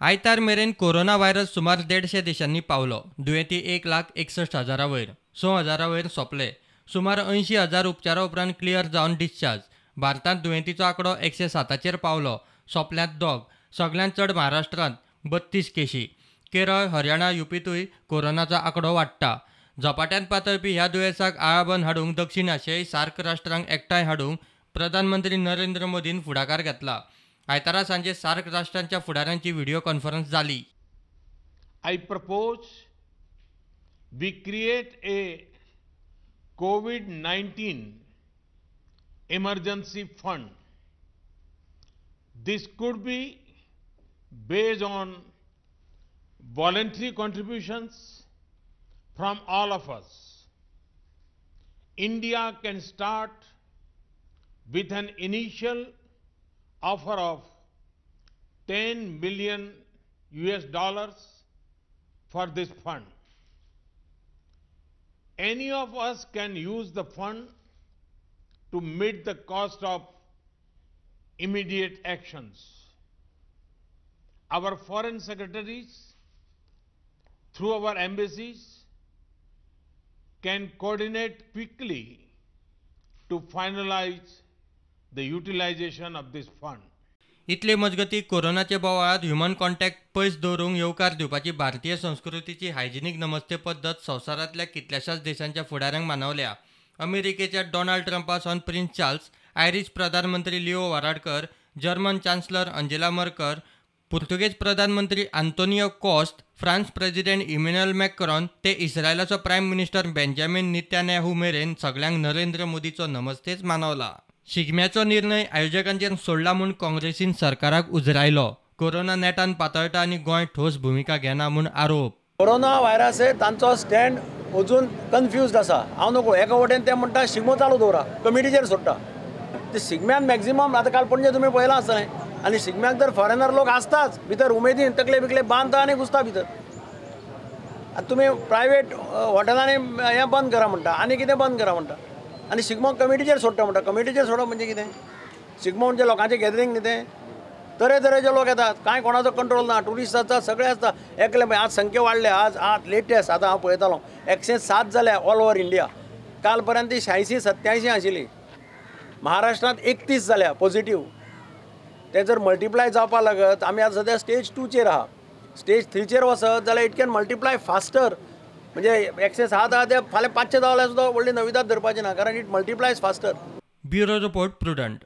आयतार मेरेन corona virus सुमार 150 देशांनी पावलो. दुयेंती 1,61,000 वयर, 6,000 वयर सोंपले. सुमार 80,000 उपचारा उपरांत क्लियर जावन डिस्चार्ज. भारतांत दुयेंतीचो आंकडो 107 पावलो. सोंपल्यात 2. सगल्यांत चड महाराष्ट्रांत 32 केशी. केरळ, हरियाणा, युपींतूय कोरोनाचो आंकडो वाडटा. झपाट्यान पातळपी ह्या दुयेंसाक आळाबंद हाडूंक दक्षिण आशियाई सार्क राष्ट्रांक एकठांय हाडूंक प्रधानमंत्री नरेंद्र मोदीन फुडाकार घेतला. आयतारा सांजे सार्क राष्ट्रांच्या फुडाऱ्यांची व्हिडिओ कॉन्फरन्स जाली. I propose we create a COVID-19 emergency fund. This could be based on voluntary contributions from all of us. India can start with an initial offer of $10 million for this fund. Any of us can use the fund to meet the cost of immediate actions. Our foreign secretaries, through our embassies, can coordinate quickly to finalize the utilization of this fund. इतले मजगती कोरोनाचे बोवाळांत human contact पयस दवरूंक येवकार दिवपाची भारतीय संस्कृतीची हायजिनीक नमस्ते पद्दत संवसारांतल्या कितल्याशाच देशांच्या फुडाऱ्यांक मानवल्या. अमेरिकेच्या डोनाल्ड ट्रंपा सावन प्रिन्स चार्ल्स, आयरीश प्रधानमंत्री Leo Varadkar, German chancellor Angela Merkel, पुर्तुगेज प्रधानमंत्री Antonio Costa, France president Emmanuel Macron ते इस्रायलाचो प्रायम मिनिस्टर बेंजामिन नेतन्याहू मेरेन सगल्यांक नरेंद्र मोदीचो नमस्तेच मानवला. शिगम्याचो निर्णय आयोजकांचेर सोडला म्हूण काँग्रेसीन सरकाराक उजरायलो. कोरोना नेटान पातळटा आनी गोंय ठोस भुमिका घेना म्हूण आरोप. कोरोना व्हायरस तांचो स्टँड अजून कन्फ्युज्ड आसा. हांव नको एका वटेन ते म्हणटा शिगमो चालू दवरा, कमिटीचेर सोडटा. ते शिगम्यान मॅक्झिमम आतां काल पणजे तुमी पळयलां आसतलें, आनी शिगम्याक तर फॉरेनर लोक आसताच भितर, उमेदीन तकले बिकले बांदता आनी घुसता भितर. आतां तुमी प्रायवेट हॉटेलांनी हें बंद करा म्हणटा आनी कितें बंद करा म्हणटा, आनी शिगमो कमिटीचेर सोडटा म्हणटा. कमिटीचेर सोडप म्हणजे कितें? शिगमो म्हणजे लोकांचें गॅदरींग न्ही तें. तरेतरेचे लोक येतात, कांय कोणाचो कंट्रोल ना, ट्युरिस्ट आसता, सगळे आसता. एकले आज संख्या वाडल्या, आज आज लेटेस्ट आतां हांव पळयतालो 107 जाल्या ऑल ओवर इंडिया. काल पर्यंत ती 86 87 आशिल्ली. महाराष्ट्रांत 31 जाल्या पॉझिटीव. ते जर मल्टिप्लाय जावपाक लागत, आमी आतां सद्या स्टेज 2चेर आहा, स्टेज 3चेर वचत जाल्यार it can multiply faster. म्हणजे 107 आहा ते फाल्यां 500 जाल्यार सुद्दां व्हडली नविदाद धरपाची ना, कारण it multiplies faster. Bureau report, Prudent.